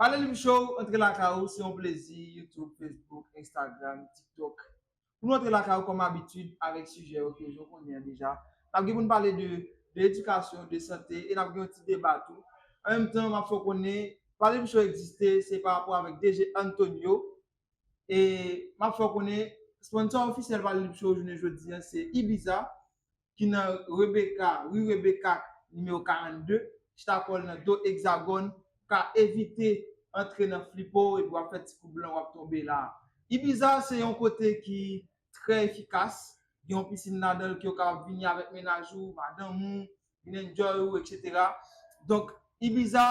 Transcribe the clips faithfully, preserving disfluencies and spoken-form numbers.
Pale Lib Show, antre lakay ou, se yon plezi. YouTube, Facebook, Instagram, TikTok. Pou nou antre lakay ou kòm abitid avèk sijè yo ke w konnen an deja. N ap gen pou n pale de, de edikasyon, de sante, e n ap gen yon ti deba tou. An menm tan, m ap fè w konnen, Pale Lib Show egziste, se pa rapò avèk DG Antonio. E m ap fè w konnen, sponsò ofisyèl Pale Lib Show jounen jodi a, se Ibiza, ki nan Rebecca, ri Rebecca, nimewo karannde, chita kò l nan do Egzagòn, ka evite antre nan flipo epi w ap fè ti kou blan w ap tonbe la. Ibiza se yon kote ki trè efikas, gen yon pisin ladan l ke w ka vini avèk mennaj ou, madanm ou, vin enjoy ou, etsetera. Donk, Ibiza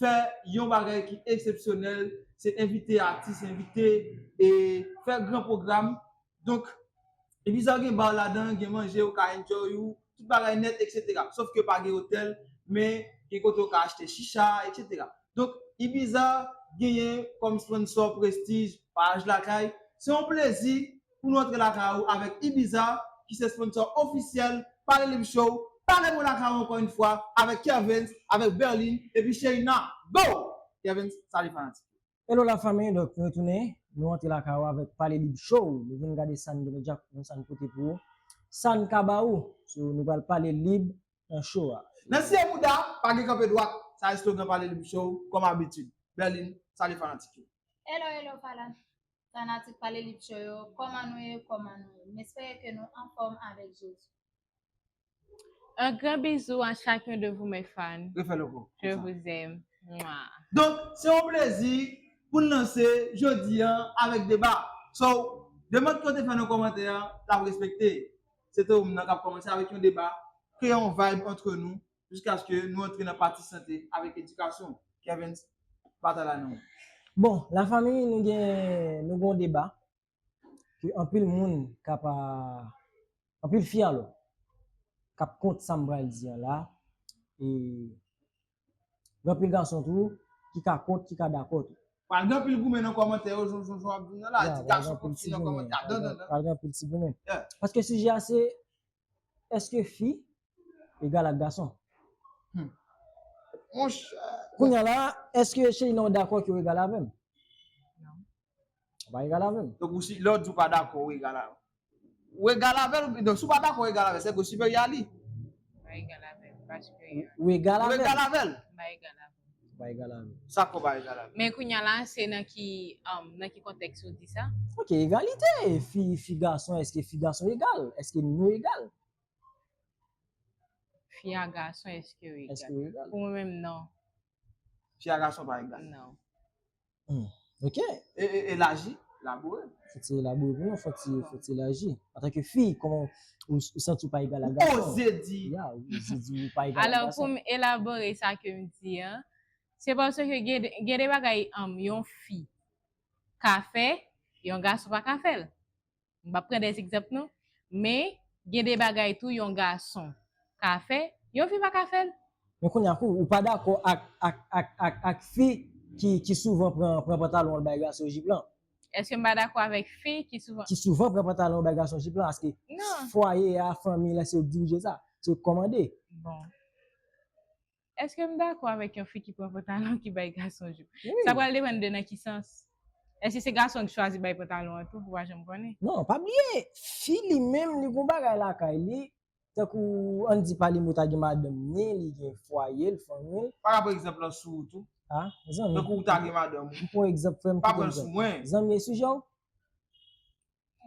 fè yon bagay ki eksepsyonèl, se envite atis, envite e fè gran pwogram. Donk, Ibiza gen ba ladan, gen manje, ou ka enjoy ou, tout bagay nèt, etsetera. Sof ke pa gen otèl, men gen kote ou ka achte chicha, etsetera. Donk, Ibiza genyen kòm sponsò Prestige, Paj Lakay. Se yon plezi pou nou antre lakay ou avèk Ibiza, ki se sponsò ofisyèl Pale Lib Show. Pale mwen lakay ou ankò yon fwa avèk Kervens, avèk Berlin, epi Sheina. Go! Kervens, salut fanatik. Hello la fanmi, donk nou retounen, nou antre lakay ou avèk Pale Lib Show. Nou vin gade sa n gen nan djak nou, sa n pote pou ou. Sa n ka ba ou. So, nou pral pale lib nan show a. Nan siye mouda, pa gen kanpe dwat. Sa eslogan Pale Lib Show, kòm abitid. Berlin, salut fanatik yo. Hello, hello, fanatik Pale Lib Show yo. Kòman nou ye? Kòman nou ye? M espere ke nou anfòm avèk Jezi. Un grand bisou à chacun de vous, mes fans. Refè l ankò. Je vous aime. Mouah. Donk, se yon plezi pou n lanse jodi an avèk deba. So, demann ke w te fè nan kòmantè a, l ap respekte. Se te ou menm nan k ap kòmanse avèk yon deba, kreye yon vibe antre nou, jiskaske nou antre nan pati sante avèk edikasyon. Kervens, batay la nan ou. Bon, lafanmi, nou gen, nou gen yon deba ke anpil moun ka pa, anpil fi alò, k ap kont sa m pral di an la, e gen anpil gason tou ki ka kont, ki ka dakò tou. Pral gen anpil goumen nan kòmantè yo, jan jan jan ap vin nan la, di gason kont fi nan kòmantè. Atann, atann. Pral gen anpil ti goumen. Paske sijè a se, èske fi egal ak gason? Monchè. Kounye a la, èske Sheina ou dakò ke w egal avè m? Non. Ou pa egal avè m. Donk, ou si, lè w di w pa dakò, ou egal avè m. Ou egal avè l, donk, si w pa dakò, ou egal avè l, se ke w siperyè a li. Ou pa egal avè l, ou pa siperyè. Ou egal avè l. Ou egal avè l. Ou pa egal avè l. Ou pa egal avè l. Sa k fè w pa egal avè l? Men kounye a la, se nan ki, um, nan ki kontèks ou di sa? Ok, egalite. Fi, fi gason, èske fi gason egal? Èske nou egal? Fi a gason, èske yo egal? Èske yo egal? Pou mwen menm, non. Fi a gason pa egal. Non. Hmm. Ok. E, e, elaji, elabore. Fò ti elabore pou nou, fò ti, fò ti elaji. Antanke fi, kòman ou, ou santi w pa egal ak gason? Oze di. Ya, ou oze di ou pa egal ak Alò, gason. Pou m elabore sa ke m di an, se paske gen, gen de bagay, um, yon fi ka fè, yon gason pa ka fè l. M p ap pran de egzanp non, men gen de bagay tou yon gason ka fè, yon fi pa ka fè l. Men kounye a kou, ou pa dakò ak, ak, ak, ak, ak fi ki, ki souvan pran, pran pantalon l bay gason jip lan? Èske m pa dakò avèk fi ki souvan Ki souvan pran pantalon l bay gason jip lan, paske Non. Fwaye a, fanmi la, se yo k dirije sa, se yo k kòmande. Bon. Èske m dakò avèk yon fi ki pran pantalon ki bay gason jip? Wi. Sa pral depann de nan ki sans. Èske se gason ki chwazi bay pantalon an tou? Ou pa janm konnen. Non, pa bliye, fi li menm, li gon bagay lakay li, tankou ann di pa li, mwen ta gen madanm ni, li gen fwaye l, fanmi l. Pa rapò egzanp lan sou ou tou. Ah, zanmi. Tankou ou ta gen madanm ou. M pran egzanp, frè m, Pa kite pran egzanp. sou mwen. Zanmi e sijè w.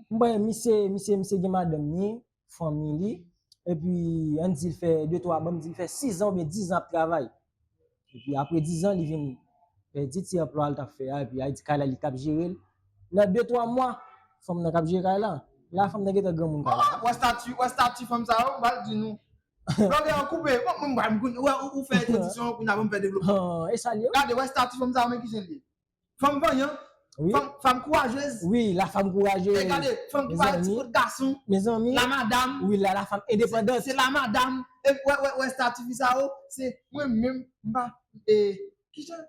M wè misye, misye, misye gen madanm ni, fanmi li, epi ann di l fè de twa, ban m di l fè sis an oubyen diz an ap travay. Epi apre diz an, li vin pèdi ti anplwa l t ap fè a, epi a di kay la li t ap jere l. Nan de twa mwa, fanm nan k ap jere kay la. La fanm nan gentan granmoun kay la. Ah, wè stati, wè stati fanm sa yo, m pral di nou. Blògè an koupe, bon, mwen m pral, wè, ou, ou fè entwodiksyon, kounye a ban m fè devlopman. Ah, e sa l ye. Gade, wè stati fanm sa yo, men kijan l ye. Fanm vanyan, Wi. Fanm, fanm kourajez. Wi, la fanm kourajez. E gade, fanm ki pa yon ti kout gason. Mezanmi. La madam. Wi, la, la fanm endepandant. Se la madam. E wè, wè, wè stati fi sa yo, se mwen menm, m pa, e, kijan?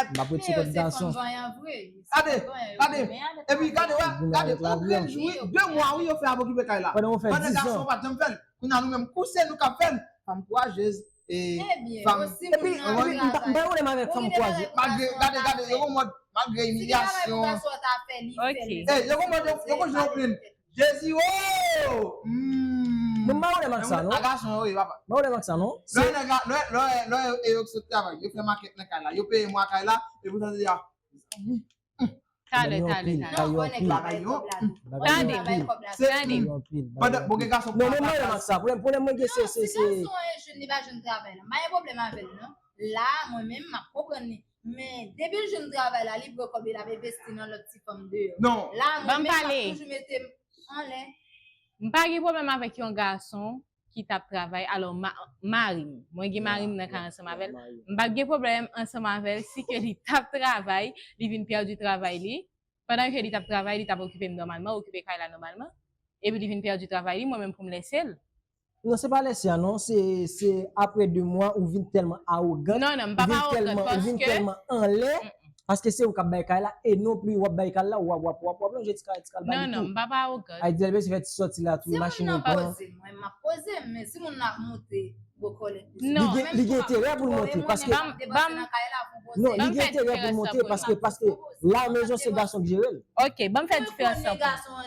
M ap ret sou kòt gason. Gade, gade. Epi gade, wè, gade, ou gen jou, de mwa, wi, yo fè ap okipe kay la. Pandan ou fè Pandan diz gason an. Pa t janm fè l. Kounye a nou menm, kou se nou k ap fè l. Fanm kourajez. Ebyen, fanm. Epi, m pa gen pwoblèm avèk fanm kwaze. Malgre, gade, gade, yo gon mòd, malgre imilyasyon. Ok. Yo gon mòd, yo gon jan yo plen. Jezi, oh! Mwen m pa wè nan sa non. A gason yo ye papa. M pa wè nan sa non. Lè nèg la, lè lè lè e yo sot travay, yo fè makèt nan kay la, yo peye mwa kay la, epi sa se a. Talè, talè, talè. Bagay yo anpil. Tande, tande. Pandan bon gen gason. Non, mwen m pa wè nan sa. Pwoblèm mwen gen se se se. Gason e jèn li pa jwenn travay la. M pa gen pwoblèm avè l non. La, mwen menm, m ap konprann li. Men depi l jwenn travay la, li pran kòb li, l ap envesti nan lòt ti fanm deyò. Non. La, mwen menm, m ap toujou mete m anlè. M pa gen pwoblèm avèk yon gason ki t ap travay. Alò, mari m, mwen gen mari m nan kay ansanm avè l. M p ap gen pwoblèm ansanm avè l si ke li t ap travay, li vin pèdi travay li. Pandan ke li t ap travay, li t ap okipe m nòmalman, okipe kay la nòmalman. Epi li vin pèdi travay li, mwen menm pou m lèse l. Non, se pa lèse a non, se se apre de mwa ou vin tèlman awogan, non, non, m pa pa awogan, ou vin tèlman anlè, paske se ou k ap bay kay la e non pli w ap bay kay la, w ap w ap w ap w ap lonje ti kay ti kay bay li tou. Non, non, m pa pa awogan. Ay di Elbe se fè ti sòti la tou, machin ou pran. Mwen m ap poze m, men si moun nan ap monte bò kòlèt li. Non, li gen enterè pou l monte paske. Non, li gen enterè pou l monte paske paske lamezon se gason k jere l. Ok, ban m fè diferans lan pou ou.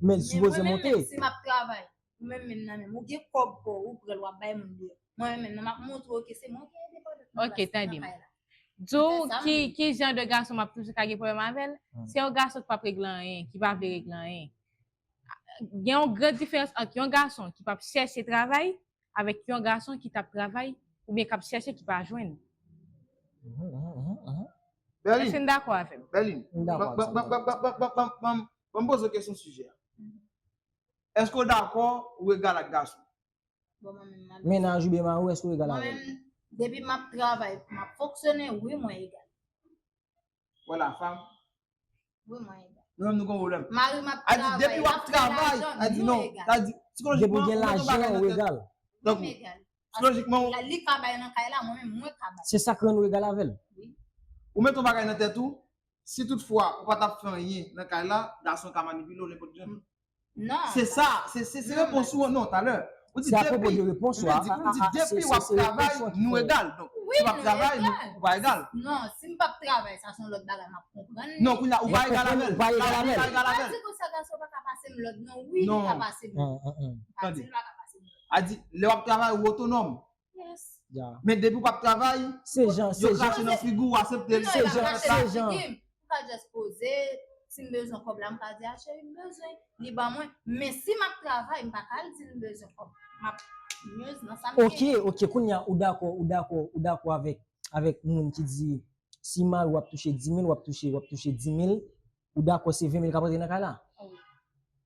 Men l sipoze monte. Si m ap travay, ou menm menm nan menm, ou gen kòb pa w, ou pran l w ap bay moun deyò. Mwen menm menm nan m ap montre w ke se mwen ki endepandant nan plas nan kay la. Di w ki ki jan de gason m ap toujou ka gen pwoblèm avè l? Se yon gason ki p ap regle anyen, ki pa vle regle anyen. Gen yon gran diferans ant yon gason ki p ap chèche travay avèk yon gason ki t ap travay oubyen k ap chèche ki pa jwenn. Èske n dakò avè m? Berline, ban m poze w kesyon sijè a. Èske w dakò ou egal ak gason? Mennaj oubyen mari w, èske w egal avè l? Mwen menm, depi m ap travay, m ap fonksyone, wi, mwen egal. Vwala, fanm. Wi, mwen egal. Nou menm nou gon pwoblèm. Mari m ap travay, depi w ap travay, a di non, sa di sikolojikman ou mete yon bagay nan tèt ou. Donk, sikolojikman, li ka bay nan kay la, mwen menm mwen ka bay. Se sa k rann ou egal avè l. Ou mete yon bagay nan tèt ou, si toutfwa ou pa t ap fè anyen nan kay la, gason ka manipile w nenpòt jan. Non. Se sa, se se se repons ou an non talè. Ou di depi, ou di depi w ap travay, nou egal. Donk, si w p ap travay, nou pa egal. Non, si m p ap travay, sa se yon lòt bagay, m ap konprann li. Non, kounye a ou pa egal avè l. Ou pa egal avè l. Ou pa egal avè l. Pa di konsa gason pa ka pase m lòd non. Wi, li ka pase m lòd. M pa di l pa ka pase m lòd. A di, lè w ap travay, ou otonòm. Men depi w p ap travay, yo krache nan figi w, ou aksepte l. Se jan, se jan. M ka just poze, si m bezwen kòb la, m ka di a cheri m bezwen, li ban mwen. Men si m ap travay, m pa ka al di l m bezwen kòb. M ap nyez nan sa m genyen. Ok, ok, kounye a ou dakò, ou dakò, ou dakò avèk avèk moun ki di si mari w ap touche dimil, w ap touche, w ap touche dimil, ou dakò se venmil k ap rantre nan kay la? Wi.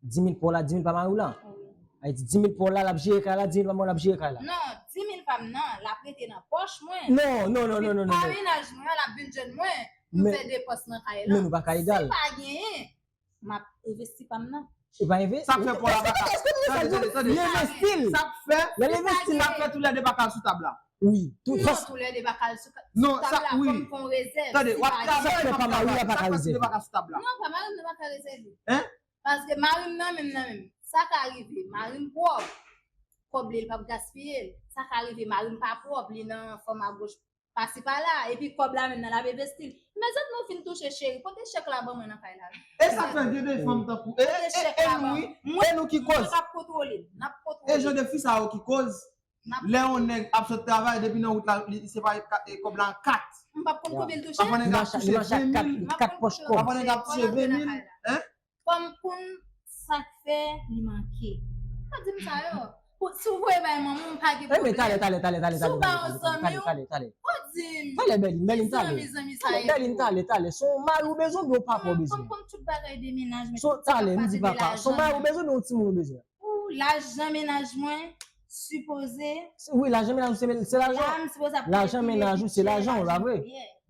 Dimil pa w la, dimil pa mari w la? Wi. Ay di dimil pa w la, l ap jere kay la, dimil pa mari w la, l ap jere kay la? Non, dimil pa m nan, l ap rete nan pòch mwen. Non, non, non, non, non. Pa mennaj mwen an, l ap vin jwenn mwen. M fè depans nan kay la. Men nou pa ka egal. Si pa genyen, m ap envesti pa m nan. E pa envesti? Sa k fè pa w la pa ka. Tande, tande, tande. Li envesti l. Sa k fè, sa k fè toulède pa ka al sou tab la. Wi. Tou, non, toulède pa ka al sou tab la, fò m fè yon rezèv. Tande, w ap travay, m ap travay. Sa k fè toulède pa ka al sou tab la? Non, pa mari m nan pa ka rezève. Hein? Paske mari m nan menm nan menm. Sa ka rive, mari m pwòp. Kòb li, li p ap gaspiye l. Sa ka rive, mari m pa pwòp, li nan fanm agoch pasi pala, epi kòb la menm nan l ap envesti l. Mezanmi, nou fin touche cheri, pote chèk la ban mwen nan kay la. E sa k fè gen de fanm tankou e, e, e nou wi, e nou ki koz. Mwen k ap kontwole l, n ap kontwole l. E jan de fi sa yo ki koz, lè yon nèg ap sot travay, depi nan wout la, li separe kòb la an kat. M p ap konn konbyen l touche. Pafwa nèg la ap touche ven mil. M ap konn konbyen l touche. Pafwa nèg la ap touche ven mil. Hein? Fò m konn sa k fè li manke. Pa di m sa yo. Si w voye bay manman w, m pa gen pwoblèm. Si w ba yon zanmi w, ou di m. Talè, Berline, Berline, talè. Zanmi, zanmi sa ye. Berline, talè, talè. Se yon mari ou bezwen oubyen yon papa ou bezwen? Fò m konn tout bagay de mennaj mwen. Talè, m di papa. Se yon mari ou bezwen oubyen yon timoun ou bezwen? Pou lajan mennaj mwen, sipoze. Wi, lajan mennaj ou, se lajan. Lajan mennaj ou, se lajan ou, pa vre?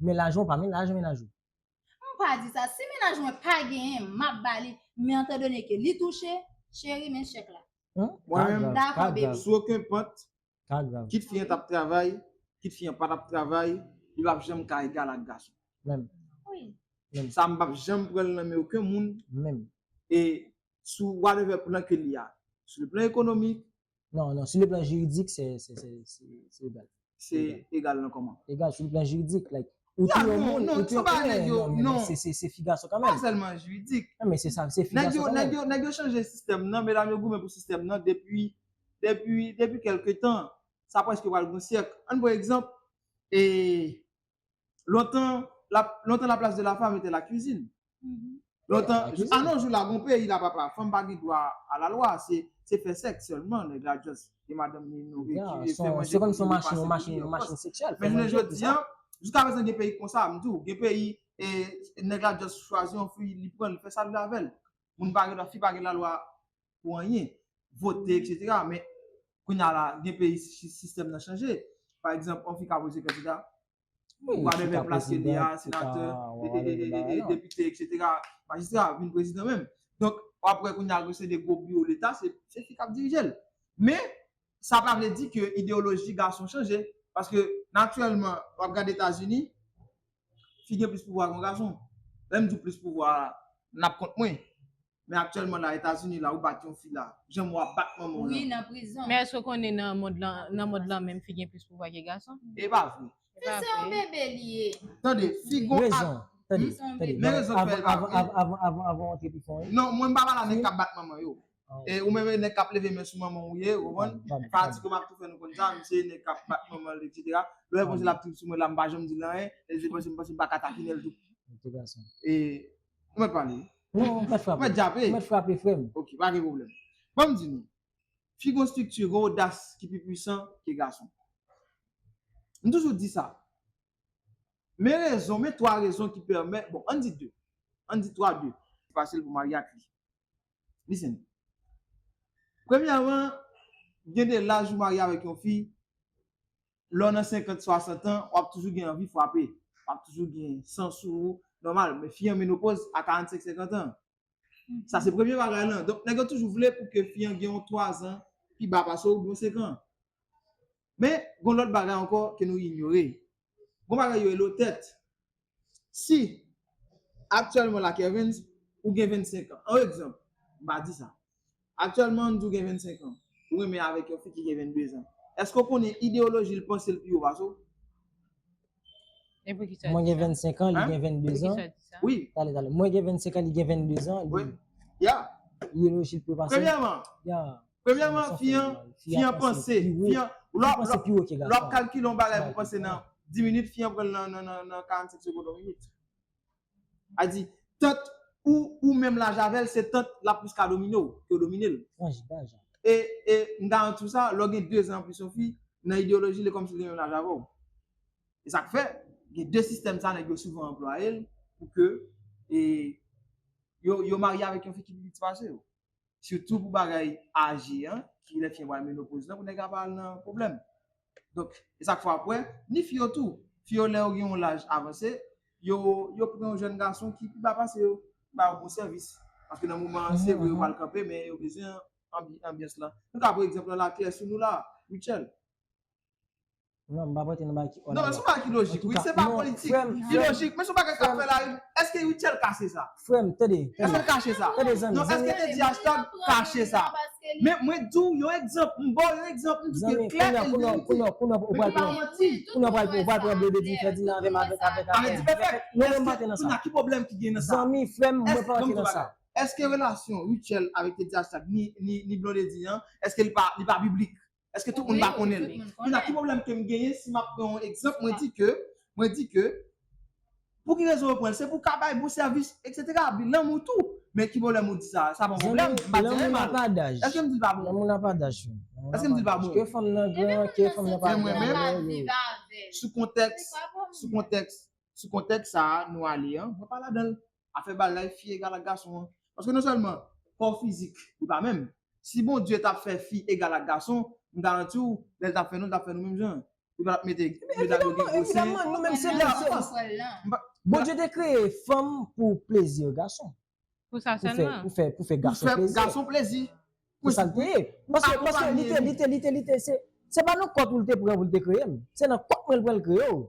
Men lajan ou pa, men lajan mennaj ou. M pa di sa. Si mennaj mwen pa genyen, m ap ba li. Men etandone ke li touche, cheri, men chèk la. Mwen menm, sou okenn pant, kit fi an t ap travay, kit fi an pa t ap travay, li p ap janm ka egal ak gason. Menm. Sa m p ap janm pran l nan men okenn moun. Menm. E sou whatever plan ke li a. Sou le plan ekonomik. Non, non, sou le plan jiridik, se, se, se, se, se egal. se egal nan kòman? Egal sou le plan jiridik, like, ou touye yon moun, ou touye yon, non, men se, se, se fi gason kanmenm. Pa sèlman jiridik. Non, men se sa, se fi gason kanmenm. Nèg yo, nèg yo chanje sistèm nan, medam yo goumen pou sistèm nan depi, depi, depi kèlke tan. Sa prèske pral gon syèk. Ann pran egzanp, e, lontan, la, longtemps la place de la femme était la cuisine. Lontan, a nou jou la, gon peyi la, papa, fanm pa gen dwa a la lwa, se, se fè sèks sèlman, nèg la just, gen madanm li, nou retire, fè manje pou li, pase pou li, men jounen jodi a, jiska prezan gen peyi konsa, m di w, gen peyi, e, nèg la just chwazi yon fi, li pran l, fè sa l vle avè l. Moun pa gen dwa, fi pa gen lalwa pou anyen, vote, etsetera. Men, kounye a la, gen peyi, si, sistèm nan chanje. Pa egzanp, yon fi ka poze kandida, ou ka menm plas ke li a, senatè, depite, etsetera, majistra, vin prezidan menm. Donk, w ap wè kounye a, se de gwo biwo Leta, se, se fi k ap dirije l. Men, sa pa vle di ke ideyoloji gason chanje, paske, natirèlman, w ap gade Etazini, fi gen plis pouvwa ke yon gason. Lè m di w plis pouvwa, n ap kont mwen. Men aktyèlman la, Etazini la, ou bat yon fi la, jan w ap bat manman w lan. Wi, nan prizon. Men èske w konnen nan mond lan, nan mond lan menm, fi gen plis pouvwa ke gason? E pa vre. Fi se yon bebe li ye. Tande, fi gon rezon. Tande, tande. Men rezon k fè l pa vre. Avan, avan, avan, avan, avan w antre pi fon, wi. Non, mwen m pa pale a nèg k ap bat manman yo. E ou menm nèg k ap leve men sou manman w ye, ou konprann? Fatig yo m ap tou fè nou konn sa, misye nèg k ap bat manman l, etsetera. Lè w panse l ap trip sou mwen la, m pa janm di l anyen, e se panse m panse m pa ka takinen l tou. E, ou mèt pale. Non, ou mèt frape. Ou mèt djape. Ou mèt frape, frè m. Ok, pa gen pwoblèm. Ban m di nou, fi gon estrikti, gon odas ki pi pwisan ke gason. M toujou di sa. Men rezon, men twa rezon ki pèmèt, bon, ann di de. Ann di twa, de. Fasil pou marye ak li. Listen. Premyèman, gen de laj ou marye avèk yon fi, lè w nan senkant, swasant an, w ap toujou gen anvi frape. W ap toujou gen san sou ou, nòmal. Men fi an menopoz a karannsenk, senkant an. Sa se premye bagay lan. Donk, nèg yo toujou vle pou ke fi an gen yon twa zan pi ba pase w oubyen yon senk an. Men, gon lòt bagay ankò ke nou inyore. Gon bagay yo rele otèt. Si, aktyèlman la, Kervens, ou gen vennsenk an. An egzanp, m pa di sa. Aktyèlman, ann di w gen vennsenk an. Ou renmen avèk yon fi ki gen vennde zan. Èske w konnen ideyoloji l panse l pi wo pase w? E poukisa w di sa? Mwen gen vennsenk an, li gen vennde zan. Poukisa w di sa? Wi. Tale, tale. Mwen gen vennsenk an, li gen vennde zan. Wi. Ya. Ideyoloji l pi wo pase m. Premyèman, ya. Premyèman, fi an, fi an panse, fi an, lè w ap kalkile yon bagay pou panse nan dis minit, fi an pran l nan, nan, nan, nan karannsenk segonn, yon minit. A di, tant ou, ou menm laj avè l, se tant l ap plis ka domine w, ke w domine l. Tranch daj. E, e, m garanti w sa, lè w gen de zan anplis yon fi, nan ideyoloji l, e kòmsi l gen menm laj avè w. E sa k fè, gen de sistèm sa, nèg yo souvan anplwaye l, pou ke, e, yo, yo marye avèk yon fi ki pi piti pase yo. Sitou pou bagay aje an, ki lè fi an pral menopoz lan, pou nèg la pa al nan pwoblèm. Donk, e sa k fè w ap wè, ni fi yo tou. Fi yo, lè yo gen yon laj avanse, yo, yo pran yon jèn gason ki pi ba pase yo, ba yo bon sèvis. Paske nan moman an, se vre, yo pral kanpe, men yo bezwen anbi-, anbyans lan. Nou ka pran egzanp lan la, klè sou nou la, Rutshelle. Non, m pa pote nan bagay ki... Non, men se yon bagay ki lojik, wi, se pa politik. Li lojik, men se yon bagay k ap fè lari. Èske Rutshelle kache sa? Frè m, tande, tande. Èske l kache sa? Tande, zanmi, non, èske Teddy Hashtag kache sa? Men mwen di w yon egzanp, m ba w yon egzanp, m di w klè e nèt. Kounye a, kounye a, ou pral pran, kounye a, ou pral pran, ou pral pran Blondedy, Ferdinand avè m, avèk, avèk, avèk. Non, men m pa te nan sa. Ki pwoblèm ki gen nan sa? Zanmi, frè m, mwen pa rantre nan sa. Èske relasyon Rutshelle avèk Teddy Hashtag ni, ni, ni Blondedy an, èske li pa, li pa biblik? Èske tout moun pa konnen l? Kounye a, ki pwoblèm ke m genyen si m ap pran yon egzanp, mwen di ke, mwen di ke, pou ki rezon yo pran l? Se pou ka bay bon sèvis, etsetera. Bi lanmou tou. Men ki pwoblèm ou di sa? Sa pa yon pwoblèm, m pa di anyen mal. Èske m di l pa bon? Lanmou nan pa daj. Èske m di l pa bon? Ke fanm nan gran, ke fanm nan pa gran. Men mwen menm, sou kontèks, sou kontèks, sou kontèks sa a, nou ale an, mwen pa ladan l. Afè bagay fi egal ak gason an. Paske non sèlman kò fizik, li pa menm. Si Bondye t ap fè fi egal ak gason, m garanti w, lè l t ap fè nou, l t ap fè nou menm jan. Li pa t ap mete medam yo gen gwo sen. Evidaman, nou menm se lè se... Bondye te kreye fanm pou plezi gason. Pou sa sèlman. Pou fè, pou fè gason plezi. Pou fè gason plezi. Se sa l te ye. Paske, paske li te, li te, li te, li te, se, se pa nan kò tou l te pran pou l te kreye m. Se nan kò mwen l pran l kreye w.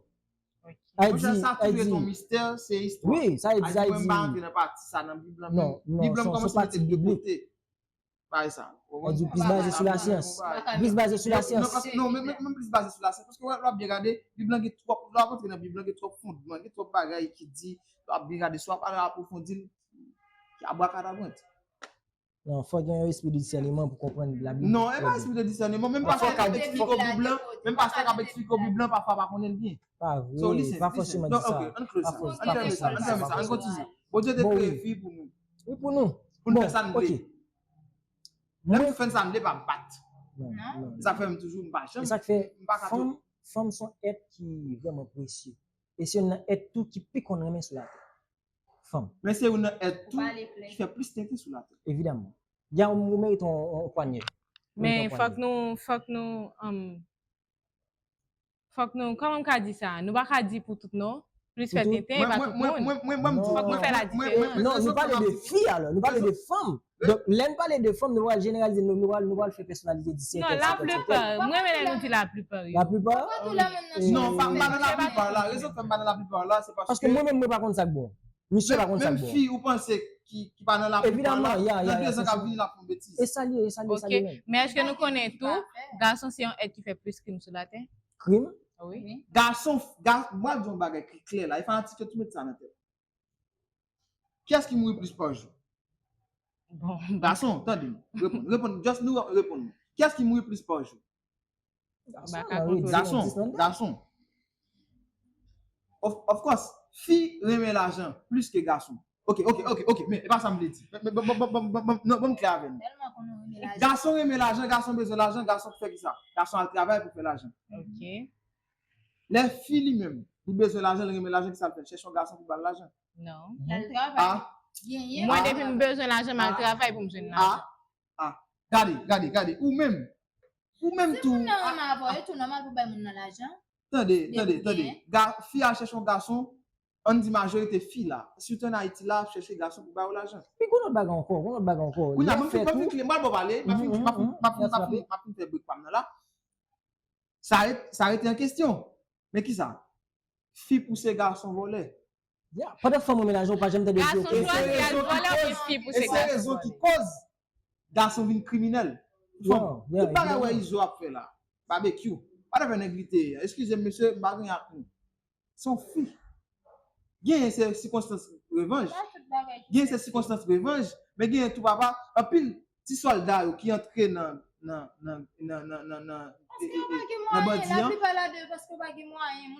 Monchè, sa tou ret yon mistè, se istwa. Wi, sa vle di, sa vle di, mwen m pa rantre nan pati sa nan Bib lan menm. Bib lan m kòmanse mete l de kote. Bagay sa. Ou konprann? Plis baze sou lasyans. Plis baze sou lasyans. Non, non, men, men, men plis baze sou lasyans. Paske w ap byen gade, Bib lan gen twòp, lè w ap antre nan Bib lan, gen twòp fondman, gen twòp bagay ki di, lè w ap byen gade, si w ap al apwofondi l, abrakadabrant. Non, fòk gen yon espri de disèneman pou konprann Labib. Non, e pa espri de disèneman. Menm pastè k ap eksplike w Bib lan, menm pastè k ap eksplike w Bib lan, pafwa pa konnen l byen. Pa vre, pa fòseman di sa. Ok, ann close sa. Ann fèmen sa, ann fèmen sa, ann kontinye. Bondye te kreye fi pou nou. Wi, pou nou. Pou n fè sa n vle. Lè m fè sa m vle pa bat. Non, non. Sa fè m toujou m pa janm. E sa k fè fanm, fanm se yon èt ki vrèman presye. E se youn nan èt tou ki pi konn renmen sou latè. Fanm. Men se youn nan èt tou ki fè plis tenten sou latè. Evidaman. Ya ou merite yon pwanyè. Men fòk nou, fòk nou, um, fòk nou, kòman m ka di sa? Nou pa ka di pou tout non. Plis fè tenten, e pa tout moun. Fòk nou fè la diferans. Non, nou pale de fi alò, nou pale de fanm. Donk, lè n pale de fanm, nou pral jeneralize, nou, nou pral, nou pral fè pèsonalite disèt. Non, laplipa, mwen renmen lè nou di laplipa, wi. Laplipa? Non, pa, m pa nan laplipa la. Rezon k fè m pa nan laplipa la, se paske. Paske mwen menm, mwen pa konn sa k bon. Misye pa konn sa k bon. Menm fi, ou panse ki, ki pa nan laplipa la, nan de zan k ap vini, l ap fè yon betiz. E sa l ye, e sa l ye, e sa l ye menm. Men èske nou konnen tou, gason se yon èt ki fè plis krim sou latè? Krim? Wi. Gason, ga-, mwen ap di yon bagay ki klè la, e fanatik yo tou met sa nan tèt. Kiyès ki mouri plis pa jou? Bon, gason, tande m. Reponn, reponn, just nou reponn mwen. Kiyès ki mouri plis pa jou? Gason, gason. Of, of course, fi renmen lajan plis ke gason. Ok, ok, ok, ok, men e pa sa m vle di. Men, men, bon, bon, non, bon, m klè avè nou. Gason renmen lajan, gason bezwen lajan, gason fè ki sa? Gason al travay pou fè lajan. Ok. Lè fi li menm, li bezwen lajan, li renmen lajan, ki sa l fè? Chèche yon gason pou ba l lajan. Non. L al travay. Mwen, depi m bezwen lajan, m al travay pou m jwenn lajan. Ah, gade, gade, gade. Ou menm. Ou menm tou. Si moun nan renmen avè w, e tou nòmal pou bay moun nan lajan. Tande, tande, tande. Fi a chèche yon gason, ann di majorite fi la, sitou ann Ayiti la, ap chèche gason pou ba yo lajan. Epi gon lòt bagay ankò, gon lòt bagay ankò. Kounye a, ban m fin, ban m fin klè, m pral ba w pale, m ap fin, m ap fin, m ap fin, m ap fin fè break pa m nan la. Sa ret-, sa rete an kesyon. Men ki sa? Fi pouse gason vòlè. Ya, pandan fanm renmen lajan, ou pa janm tande fi yo. Gason chwazi al vòlè oubyen fi pouse gason vòlè? E se rezon ki koz gason vin kriminèl. Fanm, tout bagay wè Izo ap fè la. Babekyou. Pa t avè nèg li te ye. Eskize m, mesye, m pa gen ak nou. Se yon fi. Genyen se sikonstans revanj. Genyen se sikonstans revanj, men genyen tou papa, anpil ti sòlda yo ki antre nan, nan, nan, nan, nan, nan, nan, nan bandi an.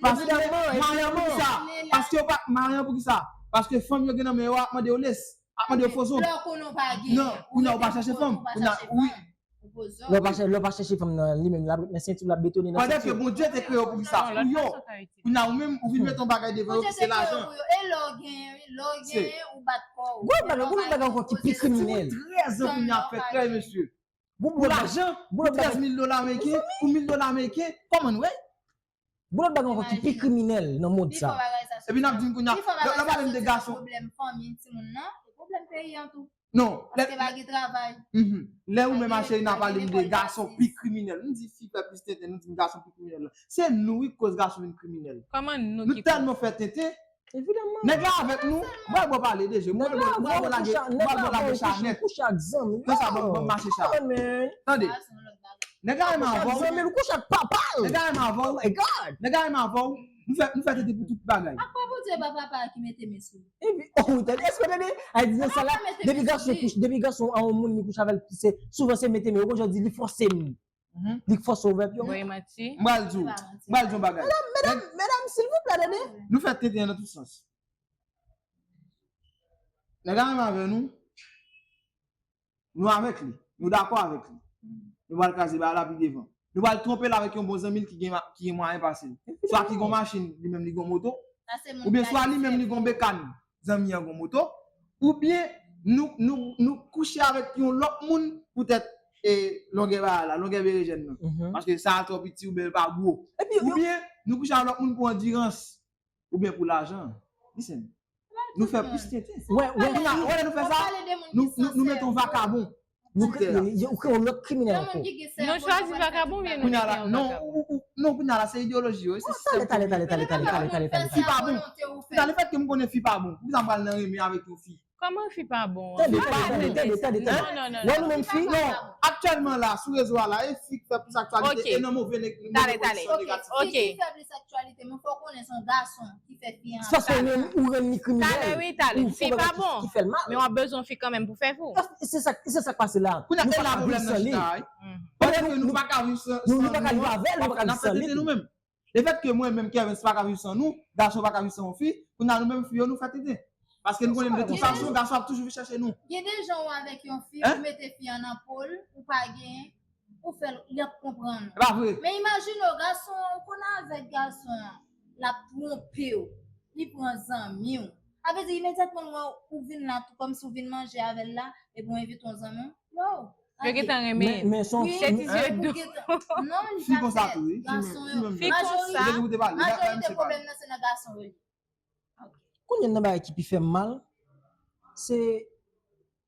Paske mwayen pou ki sa? Paske yo pa mwayen pou ki sa? Paske fanm yo gen nan men yo ap mande yo les, ap mande yo fozo. Non, kounye a ou pa chèche fanm. Kounye a, wi. Lè w pa chè-, lè w pa chèche fanm nan, li menm, l ap ret nan senti w, l ap betone nan senti w. Pandan ke Bondye te kreye w pou ki sa? Pou yo. Kounye a ou menm, ou vin met yon bagay devan yo ki se lajan. E lè w genyen, wi, lè w genyen, ou bat kò w. Gwo bagay, gwo bagay ankò ki pi kriminèl. Trèz an kounye a ap fè trèz, mesye. Pou lajan, pou trèz mil dola ameriken, pou mil dola ameriken, kòman nou ye? Gon lòt bagay ankò ki pi kriminèl nan mond sa. Epi n ap di m kounye a, lè, lè w pale m de gason. Pwoblèm fanmi timoun nan, e pwoblèm peyi an tou. Non. Paske pa gen travay. Lè ou menm a cheri n ap pale m de gason pi kriminèl. Nou di fi fè plis tenten, nou di m gason pi kriminèl la. Se nou wi ki koz gason vin kriminèl. Kòman nou ki koz? Nou tèlman fè tenten. Evidaman. Nèg la avèk nou, m pral ba w pale de je. M pral ba w lage, m pral ba w lage chanèt. Kouche ak zanmi. Nan sa, ban m, ban m mache cha. Tande. Nèg la renmen avè w. Zanmi l kouche ak papa l. Nèg la renmen avè w. Oh my God. Nèg la renmen avè w. Nou fè, nou fè tete pou tout bagay. Apa Bondye pa papa ki mete men sou ou? Epi, oh, tande, èske w tande? Ay, di sa la, depi gason kouche, depi gason a yon moun li kouche avè l, se, souvan se mete men. Ou konn jan di li fòse m. Li fòse w ouvè pye w. M pral di w, m pral di w yon bagay. Medam, medam, medam, silvouplè, tande. Nou fè tete nan tout sans. Nèg la renmen avè nou. Nou avèk li. Nou dakò avèk li. Nou pral kraze bagay la pi devan. Nou pral twonpe l avèk yon bon zanmi l ki gen ma-, ki gen mwayen pase l. Swa ki gen machin, li menm li gen moto. Oubyen swa li menm li gen bekàn, zanmi an gen moto. Oubyen nou, nou, nou kouche avèk yon lòt moun poutèt, e, longè bagay la, longè berejèn nan. Paske sa a twò piti oubyen l pa gwo. Oubyen nou kouche avèk lòt moun pou andirans. Oubyen pou lajan. Listen. Nou fè plis tenten. Wè, wè, wè, lè nou fè sa, nou, nou, nou mete yon vakabon. Nou kre-, yo, yo kre yon lòt kriminèl ankò. Nou chwazi vakabon oubyen nou mete yon vakabon? Non, ou, ou, non, kounye a la, se ideyoloji yo, se sistèm. Tale, tale, tale. Fi pa bon. Kounye a, lefètke m konnen fi pa bon, poukisa m pral nan renmen avèk yon fi? Kòman fi pa bon an? Tande, tande, tande, tande, tande. Non, non, non. Wè nou menm fi? Non, aktyèlman la, sou rezo a la, e fi k fè plis aktyalite e nan move neg- move pozisyon negatif. Ok. Fi ki fè plis aktyalite, men fò w konnen se yon gason ki fè fi an. Sa se ou rann li kriminèl. Talè wi, talè. Fi pa bon. Men w ap bezwen fi kanmenm pou fè pou. Se sa, se sa k pase la. Kounye a, e la pwoblèm nan chita a wi. Paske nou pa ka viv san nou, nou pa ka viv avè l, nou pa ka viv san li. Nou menm. Lefètke mwen menm, Kervens pa ka viv san nou, gason pa ka viv san yon fi, kounye a nou menm fi yo nou fè tenten. Paske nou konnen de tout fason, gason ap toujou vin chèche nou. Gen de jan ou avèk yon fi, ou mete fi an nan po l, ou pa gen, ou fè l, li ap konprann ou. E pa vre. Men imajine w, gason an, ou konn avèk gason an, l ap twonpe w, li pran zanmi w. Sa vle di imedyatman l wè ou vin la, tou kòmsi w vin manje avè l la, epi w envite yon zanmi w, yo. Yo gentan renmen. Men, men se yon fi konsa tou, wi. Fi konsa. Majorite pwoblèm nan se nan gason yo li. Kounye a nan bagay ki pi fè m mal, se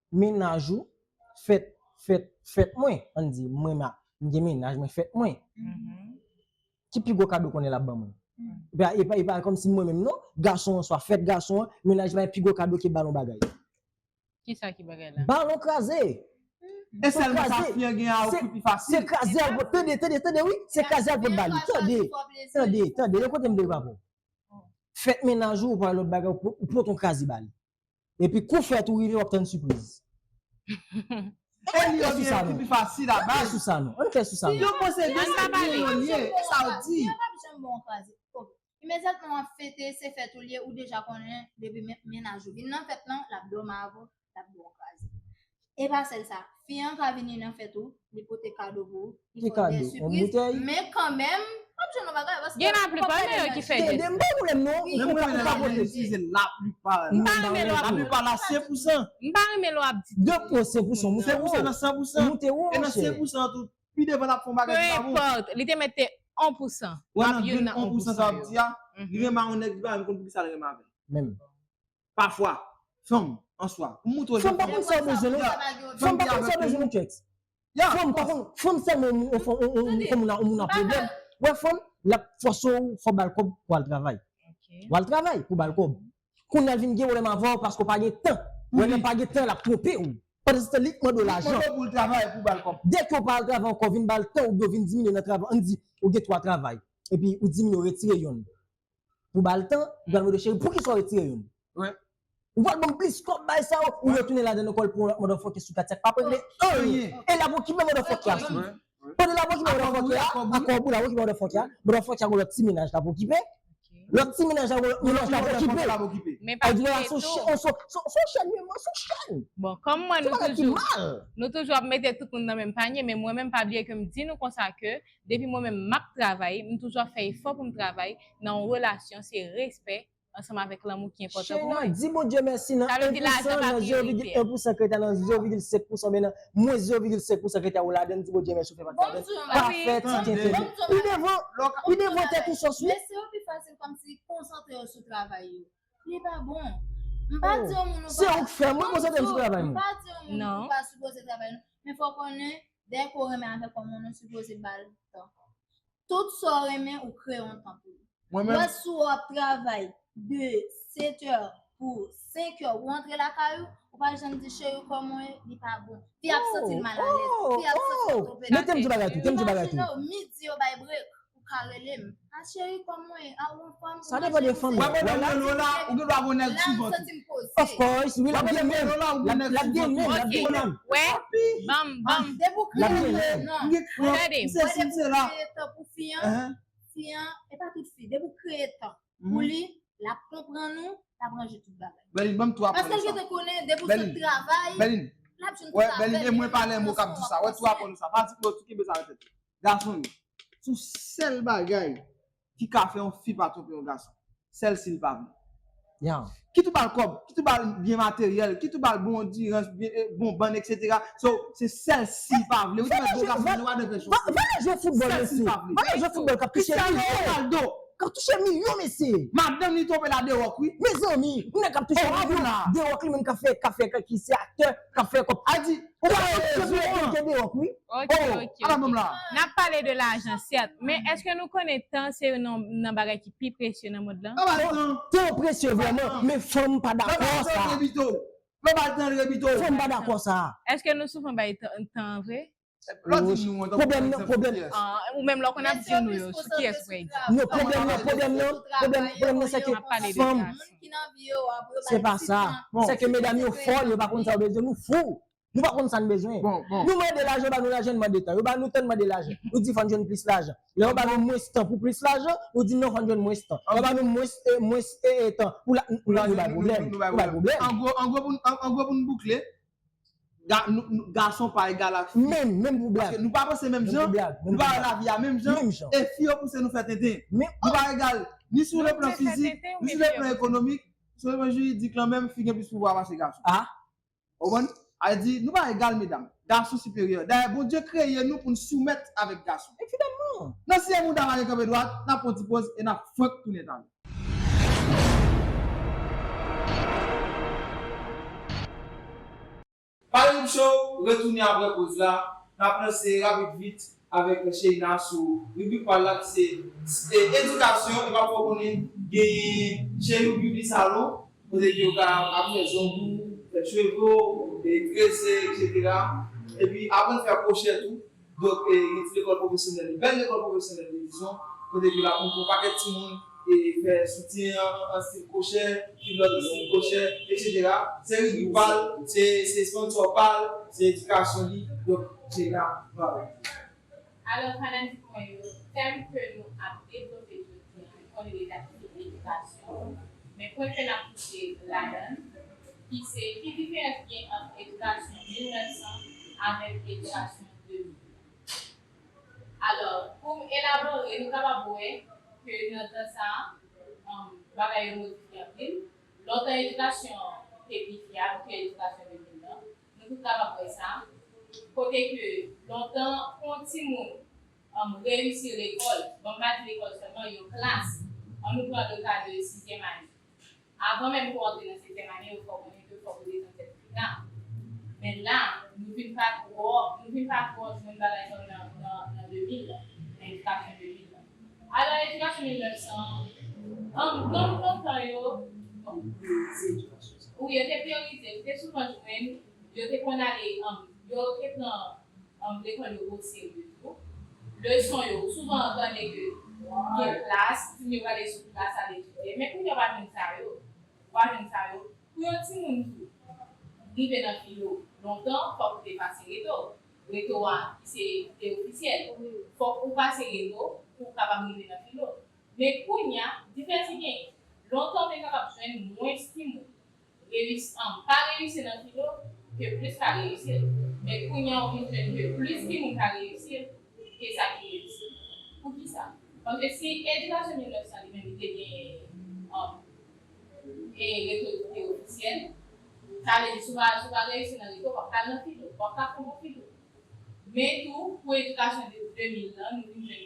mennaj ou, fèt, fèt, fèt mwen, ann di, mwen ma, m gen mennaj mwen, fèt mwen. Ki pi gwo kado konnen l ap ban mwen? E pa, e pa, e pa kòmsi mwen menm non, gason an swa fèt gason an, mennaj mwen pi gwo kado ke ba l yon bagay. Kisa ki bagay la? Balon kraze. E sèlman sa fi an gen a ou ki pi fasil. Se kraze al pot, tande, tande, tande, wi. Se kraze al pot ba li. Tande, tande, tande, yon kote m vle pa pou. Fèt mennaj ou, ou pa lòt bagay, ou pot yon kraze ba li. Epi kou fèt ou rive, w ap tann sipriz. E li yo gen ki pi fasil a bay. Ann fè sou sa non. Ann fè sou sa non. Yo posede sa yo ye, e sa yo di. Fi an p ap janm ba w kraze. Imedyatman w ap fete, se fèt ou l ye, ou deja konnen depi men- mennaj ou vin nan fèt lan, l ap dòmi avè w, l ap ba w kraze. E pa sèl sa, fi an ka vini nan fèt ou, li pote kado pou ou, li fè w de sipriz, men kanmenm, w ap jwenn yon bagay, paske gen laplipa nan yo ki fè de. Tande, m pa pwoblèm non. Men mwen menm la, mwen itilize laplipa. M pa renmen lè w ap di. Laplipa la, sen pou san. M pa renmen lè w ap di. De pou sen pou san, moute wo. Sen pou san nan san pou san. Moute wo, monchè. E nan sen pou san tou, pi devan l ap fè yon bagay ki pa bon. Peu importe, li te mete yon pou san. Wè, nan grenn yon pou san sa w ap di a, li renmen yon nèg, li pa menm konn poukisa l renmen avè l. Menm. Pafwa, fanm, an swa, pou moutre w. Fanm pa konn sa w bezwen, non. Fanm pa konn sa w bezwen, non, Kèks. Fanm pa konn, fanm sèlman yon, yon, yon, yon, yon, yon moun a, yon moun a pwoblèm. Wè, fanm, l ap fòse w, fò w ba l kòb pou al travay. W al travay pou ba l kòb. Kounye a l vin gen pwoblèm avè w paske w pa gen tan. Wè, lè pa gen tan, l ap twonpe w. Pandan se tan, li k mande w lajan. Li k mande w pou l travay pou ba l kòb. Dèke w pa al travay ankò, vin ba l tan oubyen w vin diminye nan travay. Ann di, ou gen twa travay. Epi ou diminye, w retire yonn. Pou ba l tan, ou pral mande w, cheri, poukisa w retire yonn? Ou pral ban m plis kòb bay sa yo, ou retounen ladann ankò, l pran yon lòt motherfucker sou katye a k p ap regle anyen. E l ap okipe motherfucker a sou. Pandan l ap okipe motherfucker a, a kòb ou, l ap okipe motherfucker a, motherfucker a gon lòt ti mennaj l ap okipe. Lòt ti mennaj la, lòt mennaj la okipe. Men pa kite tou. Sa vle di la, se yon chèn, se yon, se yon chèn, se yon chèn. Bon, kòm mwen, nou toujou, nou toujou ap mete tout moun nan menm panye, men mwen menm, pa bliye ke m di nou konsa ke depi mwen menm m ap travay, m toujou ap fè efò pou m travay nan yon relasyon, se respè ansanm avèk lanmou ki enpòtan pou mwen. Cheri, di Bondye mèsi nan en pou san, nan zewo vigil en pou san ke w te nan zewo vigil senk pou san, men nan mwens zewo vigil senk pou san ke w te ladann, di Bondye mèsi, ou fè pati ladann. Pa fè ti tenten. Ou devan, ou devan tèt ou sòs, wi. Mesye yo pi fasil kòmsi konsantre yo sou travay yo. Li pa bon. M pa di yon moun ou pa. Se ou k fè mwen konsantre m sou travay mwen. M pa di yon moun ou pa sipoze travay non. Men fò w konnen, dèyè ke w renmen avèk yon moun, ou sipoze ba l tan. Tout sa w renmen, ou kreye yon tan pou li. Mwen menm. Wè si w ap travay de sèt è pou senk è, ou rantre lakay ou, ou pa janm di, cheri, kòman w ye? Li pa bon. Fi ap santi l malalèz. Fi ap santi l twonpe. Mete m di bagay tou, mete m di bagay tou. Imajine w, midi yo bay brek, ou ka rele m. A cheri, kòman w ye? A ou anfòm? Sa depann de fanm nan. Wè, pandan m rele w la, ou gen dwa gon nèg souvan tou. Of course, wi, l ap gen menm. L ap gen menm, l ap gen menm. Wè, ban m, ban m. Depi w kreye tan, non. Tande. M se si, m se la. Depi w kreye tan pou fi an, fi an, e pa tout fi. Depi w kreye tan pou li, l ap konprann ou, l ap ranje tout bagay. Bèlin, ban m twa pwen sa. Paske l gentan konnen, depi w sot travay, l ap jwenn tout afè l. Wè, Bèlin, e mwen pa lè mo k ap di sa. Wè, twa pwen sa. Pa di pou yo tou kenbe sa nan tèt yo. Gason yo, se yon sèl bagay ki ka fè yon fi pa twonpe yon gason. Sèl si l pa vle. Kit ou ba l kòb, kit ou ba l byen materyèl, kit ou ba l bon dirans, byen, eh, bon bann, etsetera. So, se sèl si l pa vle. Wi, te mèt bon gason, nou pa dwe fè chans. Valè jwe foutbòl, mesye. Valè jwe foutbòl k ap touche milyon. Cristiano Ronaldo. K ap touche milyon, mesye. Madanm li twonpe l a The Rock, wi. Mezanmi, nèg k ap touche milyon. The Rock li menm k ap fè, k ap fè, ki se aktè, k ap fè kòb. A di, ou pa wè chanpyon de The Rock, wi. Ok, ok, ok. N ap pale de lajan, sèt, men èske nou konnen tan se youn nan, nan bagay ki pi presye nan mond lan? Tan presye vrèman, men fanm pa dakò sa. Lè w pa l tan, l repito. Fò m pa dakò sa. Èske nou souvan bay tan tan vre? Lè w di nou an, Pwoblèm nan, pwoblèm. Ah, ou menm lè w konn ap di nou yo, sou kiyès w pral di? Non, pwoblèm nan, pwoblèm nan, pwoblèm, pwoblèm nan se ke Ap pale de fanm, gason. se pa sa. Se ke medam yo fòl, yo pa konn sa yo bezwen, nou fou. Nou pa konn sa n bezwen. Bon, bon. Nou mande lajan, yo ba nou lajan, nou mande tan. Yo ba nou tan, nou mande lajan. Nou di fò n jwenn plis lajan. Lè yo ba nou mwens tan pou plis lajan, nou di non, fò n jwenn mwens tan. Lè yo ba nou mwens, eh, mwens eh, eh, tan pou la, nou, nou bay pwoblèm. Nou bay pwoblèm. An gwo, an gwo pou n, an, an gwo pou n boukle, ga, nou, nou, gason pa egal ak fi. Menm, menm pou blag. Paske nou pa panse menm Menm jan, pou blag. Nou pa wè lavi a menm jan, Menm jan. E fi yo pouse nou fè tenten. Menm Nou pa egal, ni sou le plan fizik, ni sou le plan ekonomik, sou le plan jiridik lan menm, fi gen plis pouvwa pase gason. Ah. Ou konprann? A di, nou pa egal, medam. Gason siperyè. Dayè, Bondye kreye nou pou n soumèt avèk gason. Evidaman. Nan si yon moun ta pale kanpe dwat, n ap pran ti poz e n ap fwenk tounen talè. Pale Show retounen apre poz la. N ap lanse rapid vit avèk Sheina sou ribrik pa l la ki se, se edikasyon. E pa fò konnen genyen Cheyou Beauty Salon kote ke yo ka ap fè zong ou, fè cheve w, e trese, etsetera. Epi aprann fè kwochè tou. Donk, e, gen ti lekòl pwofesyonèl, bèl lekòl pwofesyonèl, dizon, kote ke l ap montre yon pakèt timoun e fè soutyen an, an stil kwochè, kilòt an stil kwochè, etsetera. Se ribrik pa l, se, se sponsò pa l, se edikasyon li, donk, Sheina, bravo. Alò, fanatik mwen yo, tèm ke nou ap devlope jodi a, nou konnen deja ki se edikasyon, men pwen ke n ap touche ladan l, ki se ki diferans gen ant edikasyon mil nèf san avèk edikasyon de mil. Alò, pou m elabore, nou kapab wè ke nan tan sa a, um, bagay yo modifye anpil. Lontan, edikasyon te pi fyab ke edikasyon de mil lan. Nou tout kapab wè sa. Kote ke lontan, pou yon timoun um, reyisi lekòl, bon, m pa di lekòl sèlman, yon klas, ann nou pran le ka de sizyèm ane. Avan menm pou w antre nan setyèm ane, yo fè w konnen ke fòk ou desann tèt ou pi ta. Men la, nou vin pa twò, nou vin pa twò jwenn bagay sa yo nan, nan, nan de mil lan, nan edikasyon de mil lan. Alò, edikasyon mil nèf san an, nan tan yo, bon, wi, yo te priyorize, ou te souvan jwenn, yo te konn ale, um, yo te pran um, lekòl yo oserye tou. Leson yo, ou souvan tande ke gen klas, timoun yo prale sou klas al etidye. Men kounye a, ou pa jwenn sa yo. Ou pa jwenn sa yo. Pou yon timoun tou rive nan filo, lontan, fòk ou te pase reto. Reto a, ki se te ofisyèl. Fòk ou pase reto pou w kapab rive nan filo. Men kounye a, diferans ki genyen. Lontan, ou te kapab jwenn mwens timoun reyisi, an, pa reyisi nan filo, ke plis ka reyisi l. Men kounye a, ou vin jwenn ke plis timoun ka reyisi l ke sa ki reyisi l. Poukisa? Paske si edikasyon mil nèf san li menm, li te gen, an, e, reto ki te ofisyèl, sa vle di, si w pa, si w pa reyisi nan reto, w p ap ka al nan filo, w p ap ka fè yon bon filo. Men tou, pou edikasyon de, de mil lan, nou vin jwenn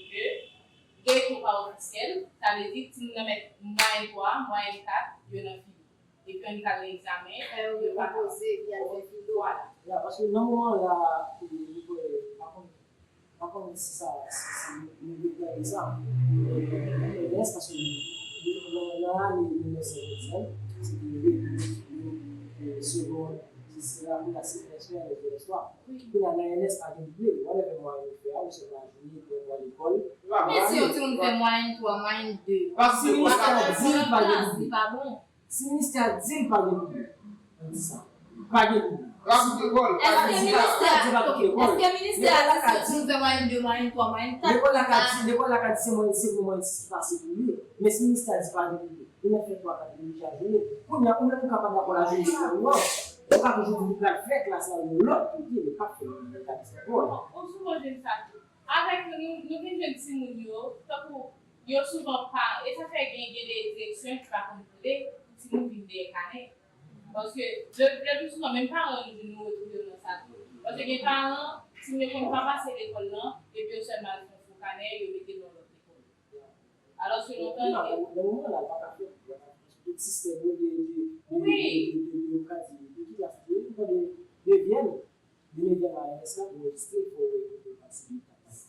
ke reto pa ofisyèl, sa vle di, timoun nan mèt mwayèn twa, mwayèn kat, yo nan filo. Epi annik al nan egzamen, yo pa konpoze, epi al fè filo. Vwala. Ya, paske nan moman la, e, nou kwè, pa konn, pa konn si sa, si, si nou, nou dwe gade sa. E, Ernest, paske nou, nou, nan, nan ane mil nèf san vennsenk, se te, e, segonn, se la, la, se, se, se, se, Kounye a nan Ernest pa gen double, whatever mwayèn ou fè a, ou sèlman jwenn li pou al lekòl. Men si yon timoun fè mwayèn twa, mwayèn de, Paske ministè a di l pa gen li double. Pa bon. Si ministè a di l pa gen double, ann di sa. Pa gen double. Rapid lekòl. Èske ministè a, Di pa tout lekòl. Èske ministè a di si yon timoun fè mwayèn de, mwayèn twa, mwayèn kat? Lekòl la ka di, lekòl la ka di se mwayèn, se pou mwayèn sis pase pou li. Men si ministè a di pa gen double, ou nan fè twa kat, ou deja jwenn li. Kounye a, ou menm ou ka pa dakò la jwenn li pou ou an. Ou ka toujou di ou pral fè klas la yon lòt kote, men pa fè l nan klas lekòl. Ou souvan jwenn sa tou. Avèk nou, nou, nou vin jwenn timoun yo, tankou yo souvan pa, e sa fè gen, gen de direksyon ki pa konn vle pou timoun vin dèyè kanè. Paske, le, le pli souvan, menm paran yo, nou retwouve yo nan sa tou. Paske gen paran, timoun yo konn pa pase lekòl lan, epi yo sèlman al fè yon fo kanè, yo mete l nan lòt lekòl. Alòske lontan, li te Nan moman la, l pa ka fè, l pa ka fè. Tout sistèm yo de, de, de, Wi. de, de, de, yo ka di, de ki klas li ye, li pran de, de devyèm. Li devyèm a Ernest la pou rejistre, fò w, fò w pase li.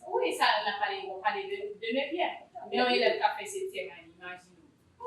Wi, sa, n ap pale, w ap pale de, de nevyèm. Men yon elèv k ap fè setyèm ane, imajine w.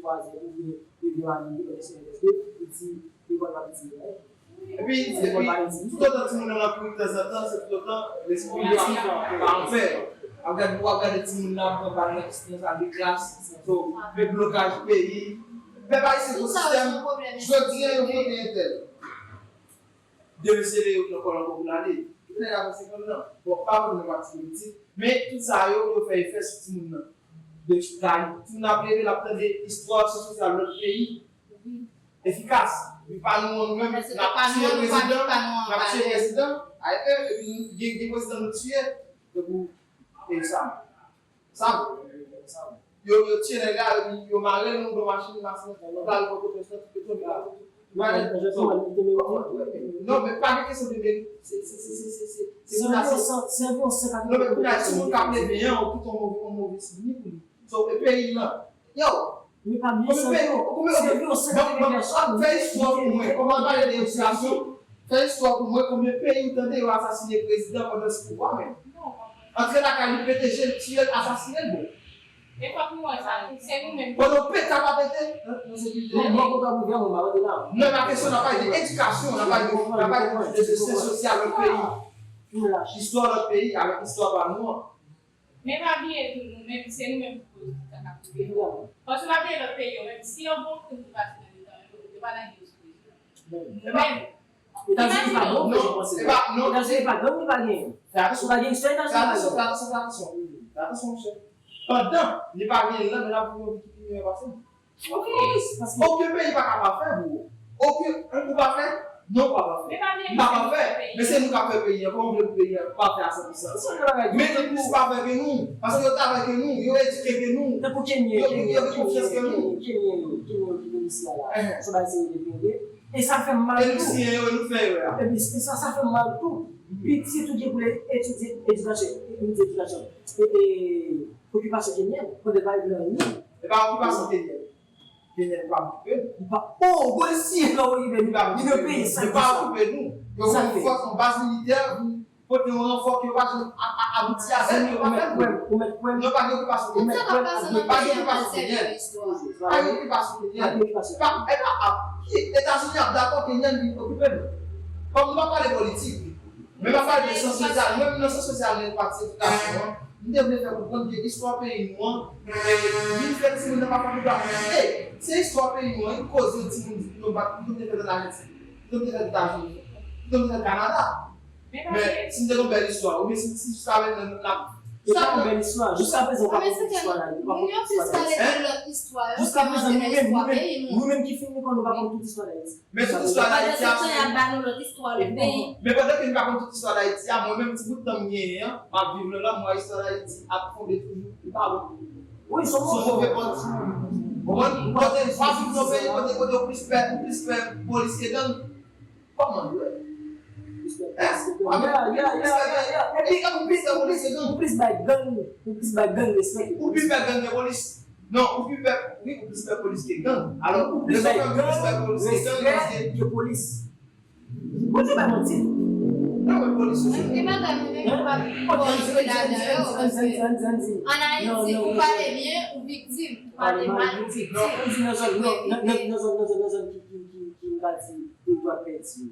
vwazen oubyen yo vin anime S N S de, li di lekòl pa piti, men epi, epi, toutotan timoun nan nan kouri tanzantan, se toutotan lespri yo ap pa anpè. W ap gade, w ap gade timoun nan ap pran bal nan, nan sal de klas, so, fè blokaj peyi. Pèp ayisyen gon sistèm, jodi a yo vote entèl. Demen se lè yo pran kòl ankò pou l ale. Yo nèg a vennsèk an nan. Bon, pa vle nan pati politik, men tout sa yo, yo fè efè sou timoun nan. De, timoun ap leve, l ap tande istwa sosyal lòt peyi. Efikas. Epi pa nou an nou menm, n ap tiye prezidan, n ap tiye prezidan, a, e, epi gen, gen prezidan nou tiye, tankou, e sa, sa, yo, yo tiye nèg la, epi yo mare l nan yon machin, machin, l al Pòtoprens nan, tout peto, non, men pa gen kesyon de merit, se, se, se, se, se, se, se, se, non, men pou la, si moun k ap leve an, ou kite yon move, yon move souvni pou li. So, e peyi lan, yo, men pa bliye Sèvyo, Sèvyo, Sèvyo, fè istwa pou mwen. Kòman pale de edikasyon? Fè istwa pou mwen, konbyen peyi ou tande yo asasine prezidan pandan sou pouvwa menm? Antre lakay li, pete je l, tiye l, asasine l, bon. E fòk nou wè sa, se nou menm. Pandan pete a pa pete nan sekirite. Mwen kontan pou vyan mwen, mwen pa rete la. Non, la kesyon, n ap pale de edikasyon, n ap pale de, n ap pale de, de, de syans sosyal lòt peyi. Istwa lòt peyi avèk istwa pa nou an. Men pa bliye tou, nou menm, se nou menm ki koz tout sa k ap rive nou. Paske w ap gade lòt peyi yo, menm si yo gon krim ki pase nan leta yo, yo pa nan lide sou prezidan. Nou menm. Etazini pa gon prezidan, non, se pa, non. Etazini pa gang, li pa gen. Fè atansyon. Ou pa gen istwa Etazini pa gen. Fè atansyon, fè atansyon, fè atansyon, monchè. Pandan li pa gen lan, men l ap viv yon vi ki pi meyè pase nou. Of course, paske okenn peyi pa ka pafè, bro. Okenn, ou pafè? Non, ou pa pafè. M pa pafè, men se nou k ap fè peyi an. Kòman w vle pou peyi an pafè a san pou san? Men yo plis pafè ke nou, paske yo travay ke nou, yo edike ke nou, yo gen konfyans ke nou. Kenyan yo, Kenyan yo ki vin isi a la. Ehe. Se bagay serye depi yo vle. E sa fè m mal tou. E nou siyen yo, e nou fè erè a. Epi, e sa, sa fè m mal tou. Pitit ou gen pou l etidye edikasyon, etidye edikasyon. E, e, okipasyon kenyèn, pandan l pa regle anyen. E pa okipasyon kenyèn. Kenyèn pa okipe nou. Li pa, oh, polisye pa okipe nou. Li nan peyi sa. Li pa okipe nou. Yo fè yon fòs, yon baz militè, vin pote yon ranfò ke yo pa janm a, a, abouti avè l, yo pa fè l. Ou mèt kwè m, ou mèt kwè m. Non, pa gen okipasyon kenyèn. Pa gen okipasyon kenyèn. Pa gen okipasyon kenyèn. Pa, e pa, a, ki Etazini ap dakò kenyèn vin okipe nou? Kòm nou pa pale politik, men m ap pale de syans sosyal. Mwen menm nan syans sosyal, nan pati edikasyon an, m te vle fè konprann ke istwa peyi nou an, e, vin fè timoun nan pa konn bagay. E, se istwa peyi nou an, yon koze yon timoun di, nou pa, nou te fèt an Ayiti, nou te fèt Etazini, nou te fèt Kanada. Men si m te gen yon bèl istwa, oubyen si, si jiska prezan n ap... Ou pa gen bèl istwa. Jiska prezan, ou pa konn tout istwa la, ou pa konn tout istwa la. Moun yo plis pale de lòt istwa yo, jiska prezan, nou menm, nou menm, nou menm ki fin nou konn, nou pa konn tout istwa Dayiti. Men tout istwa Dayiti a, pandan se tan y ap ba nou lòt istwa lòt peyi. Men pandan ke m pa konn tout istwa Dayiti a, mwen menm, ti bout tan m genyen an, m ap viv nan lanmwa istwa Dayiti ap fonde toujou, li pa bon. Wi, se yon move pòt. Ou konprann? Kote, w ap viv nan yon peyi kote, kote ou plis pè, ou plis pè polis ke gang. Kòman nou wè? Epi, ou plis, ou plis, ou plis bay gang, ou plis bay gang respè ke polis. Ou pi pè gang ke polis. Non, ou pi pè, wi, ou plis pè polis ke gang. Alò, ou plis pè polis ke gang, paske ke polis. Bondye pa manti. Non, men polis yo se... E pa gang, men nou pa vin fò jwe ladan yo, paske ann Ayiti, ou pale byen, ou viktim, ou pale mal, ou viktim. Non, ann di nan zòn, nan, nan, nan zòn, nan zòn, nan zòn ki, ki, ki, ki, m pa di, teritwa pèdi.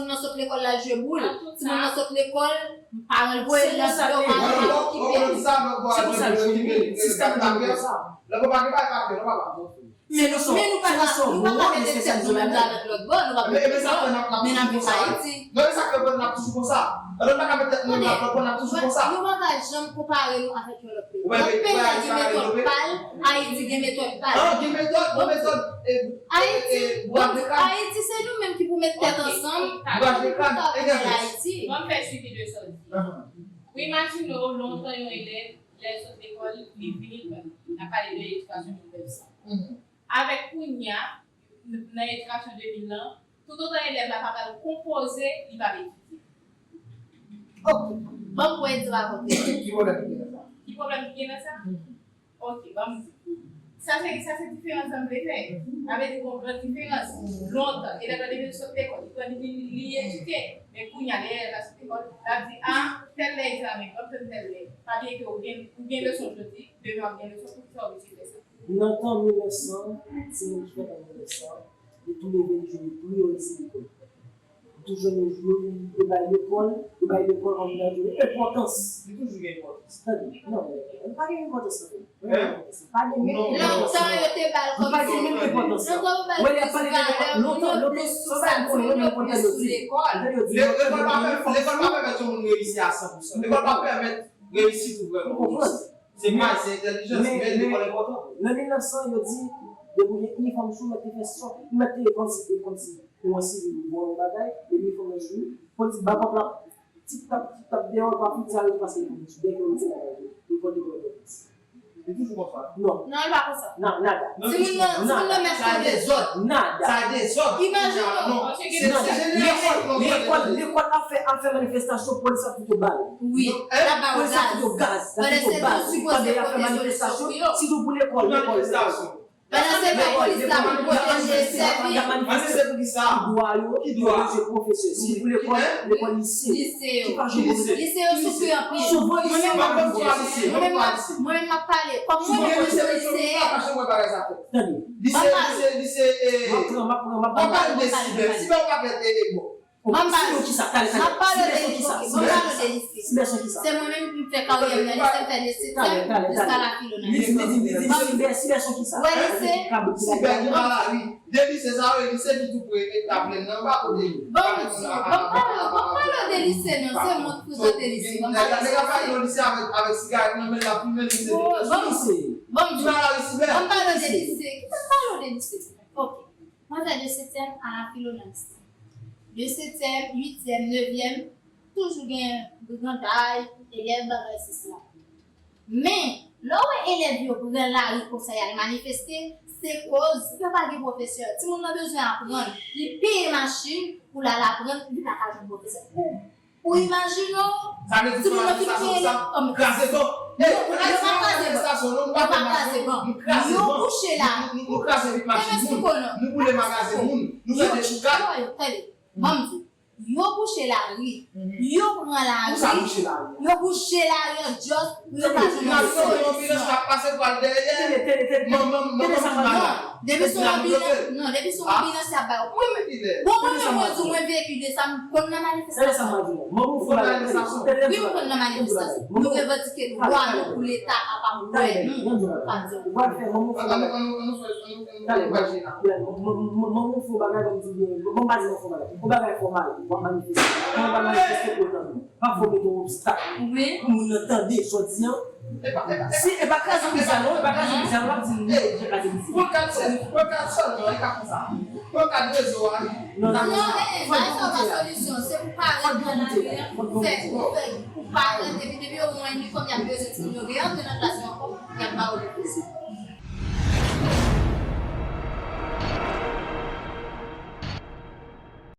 timoun nan sot lekòl la jwe boul. Timoun nan sot lekòl, paran l voye l nan yo pa okipe. Se pou sa l di sistèm nan konsa. Men nou pa ka mete tèt nou menm jan avèk lòt bò, nou pa ka mete tèt nou menm jan avèk lòt bò, nou pa ka mete tèt nou menm jan avèk lòt bò, nou pa ka janm konpare nou avèk yon lòt peyi. Lòt peyi a gen metòd pa l, Ayiti gen metòd pa l. Ayiti, Ayiti se nou menm ki pou met tèt ansanm pou nou kapab fè Ayiti. Ban m fè swivi de sa w di a. Ou imajine w lontan yon elèv, lè l sot lekòl, li vini, l ap pale de edikasyon mil nèf san. Avèk kounye a, nan edikasyon de mil lan, toutotan elèv la pa pral konpoze, li p ap etidye. Ok. Ban m pran egzanp avè w. Ki pwoblèm ki gen nan sa? Ki pwoblèm ki gen nan sa? Ok, ban m di. Sa se, sa se diferans sa m vle fè. Sa vle di gon gran diferans. Lontan, elèv la depi l sot lekòl, li pran li, li edike. Men kounye a, lè elèv la sot lekòl, l ap di, a, tèl lè egzamen, ban m tann tèl lè. Pa bliye ke ou gen, ou gen leson jodi, demen w ap gen leson, poukisa w oblije fè sa? Nan tan mil nèf san, timoun ki fèt an mil nèf san, li tou leve li jwenn li priyorize lekòl. Toujou nou jwe, yo bay lekòl, yo bay lekòl kòm yon enpòtans. Li toujou gen enpòtans. Tande, non, men, pa gen enpòtans nan men. Pa gen enpòtans. Pa gen menm enpòtans. Lontan yo te ba l kòm simbòl. Lontan yo te ba l kòm simbòl. Lontan, lontan, sa sa yo konnen, yo menm kontan yo di. Lekòl pa pèmèt, lekòl pa pèmèt yon moun reyisi a san pousan. Lekòl pa pèmèt reyisit ou vrèman. Ou konprann? Se pa, se entèlijans, men lekòl enpòtan. Nan mil nèf san, yo di, depi w gen inifòm sou, mèt te fè sòt, mèt te kòmsi, kòmsi. Ou an sivil, ou bon yon bagay, epi fò mwen jwi, politik ba pèp la, tip tap, tip tap deyò, pa fout sa yo pase nan politik, dèk yo ti bagay yo, yo konn li konn plis. Li toujou konsa. Non. Non, li pa konsa. Nan, nada. Timoun nan, timoun nan mèt fè dezòd. Nada. Sa dezòd. Imajine w. Non, se, se jenerasyon lekòl, lekòl ap fè, ap fè manifestasyon, polis ap fout yo bal. Wi, la ba yo gaz. Polis ap fout yo gaz, la fout yo bal. Pandan se pou sipòze pote solisyon pou yo. Sitou pou lekòl, lekòl, lekòl. Pandan se tan polis la pou pwoteje, sèvi. Y ap manifeste pou ki sa? Pou dwa yo, pou pwoteje pwofesè. Si pou lekòl, lekòl, lise. Lise yo. Ki pa jwe wòl. Lise yo soufri anpil. Souvan lise yo pa jwe wòl. Mwen menm m ap, mwen menm m ap pale. Kòm mwen menm mwen se liseyen. Tande. Lise, lise, lise, e, m ap pran, m ap pran, m ap pran. M ap pale de Sibè. Sibè ou pa fè, e, e, bon. Ban m pale. Sibe sou kisa? Talè, talè. M ap pale de, oke, ban m pale de lise. Sibe sou kisa? Se mwen menm ki fè karyè m nan lise, m fè de setyèm jiska la filonalist. Li di, li di, li di, Sibe, Sibe sou kisa? Ou wè lise? Sibe ki pa la, wi. De lise sa yo, lise ki tou pre e Laplèn nan, pa kote. Ban m di, ban m pale, ban m pale de lise non, se mwen k prezante lise. Ban m pale de lise. Nèg la pale nan lise avèk, avèk sigarèt nan men l, l ap fimen lise. Ban m di, ban m pale de lise. Ki te pale de lise? Oke. Mwen fè de setyèm a la filonalist. De setyèm, uityèm, nevyèm, toujou gen brigantay, elèv, bagay sisla. Men, lè w wè elèv yo pran lari konsa y al manifeste, se koz yo pa gen pwofesè. Timoun nan bezwen aprann. Li peye machin pou l al aprann, li pa ka jwenn pwofesè. Ou imajine w, timoun yo fin genyen kòm kraze ban. Yo pa kraze ban. Yo pa kraze ban. Yo bouche lari. Yo kraze vit machin moun. Nou boule magazen moun. Nou fè de chikay. Tande, ban m di w. Yo bouche lari. Yo pran lari. Yo bouche lari an djòs pou yo pa jwenn yon solisyon. Depi se yon anbilans, non, depi se yon anbilans, y ap ba yo. Bon, mwen menm, mwen di w, mwen veyikile sa, m konn nan manifestasyon. Wi, m konn nan manifestasyon. Nou revandike dwa nou pou Leta a pa wè nou. Pa di anpil. Talè, manman fè yon bagay, ban m di w byen, ban m pa di manman fè yon bagay. Yon bagay fòmal, w ap manifeste. Kòman w pral manifeste pou yo tande w? Pa fò mete yon obstak pou moun nan tande sa w di an. Si, e pa kraze bizan non, e pa kraze bizan non, w ap di m, jan kraze bizan. Pran kat sèl, pran kat sèlman, e ka fè sa. Pran kat rezo a. Non, non, non, non. Fò nou koute la. Fò nou koute la. Fò nou koute la. Pou parèt, depi, depi yo wè yon inifòm, y ap bezwen timoun yo, y antre nan klas yo ankò, y ap ba yo depresi.